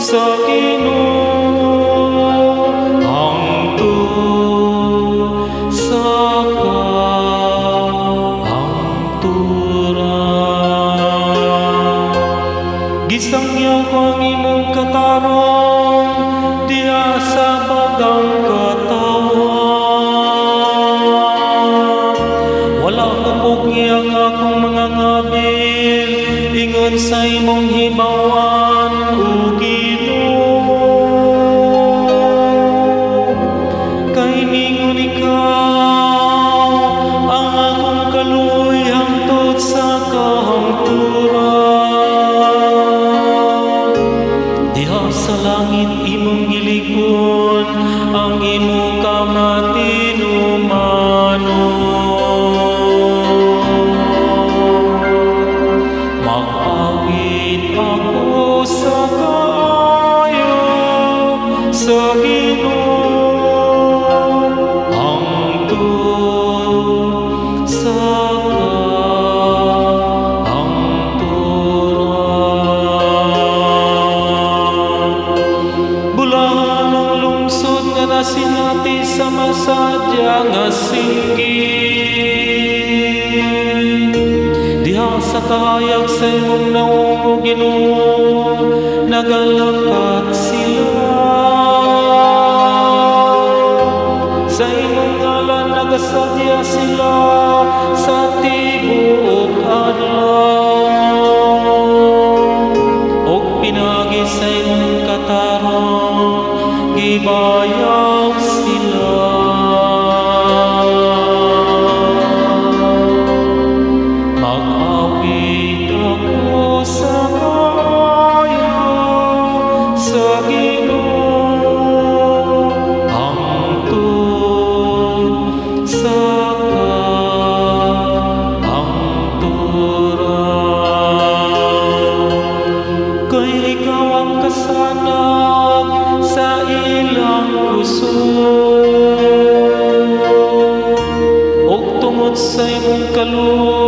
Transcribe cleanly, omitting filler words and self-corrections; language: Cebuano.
sa Ginoo hangtod sa kahangturan. Gisangyaw ko ang imong katarong diha sa bagang katawhan. Wala mopugni ang akong mga ngabil ingon sa imong hibaw-an, o Ginoo. Kay mingon ikaw, ang akong kaluoy hangtod sa kahangturan. Diha sa langit imong gilig-on ang imong kamatinumanon. Mag-awit ako sa kaayo sa Ginoo hangtod sa kahangturan. Bulahan ang lungsod nga nasinati sa masadya nga singgit. Diha sa kahayag sa imong nawong, o Ginoo, nagalakat sila. Sa imong ngalan nagasadya sila sa tibuok adlaw. Og pinaagi sa imong katarong gibayag sila. Mag-awit ako sa kaayo sa Ginoo hangtod sa kahangturan. Kay ikaw ang kasanag sa ilang kusog, ug tungod sa imong kaluoy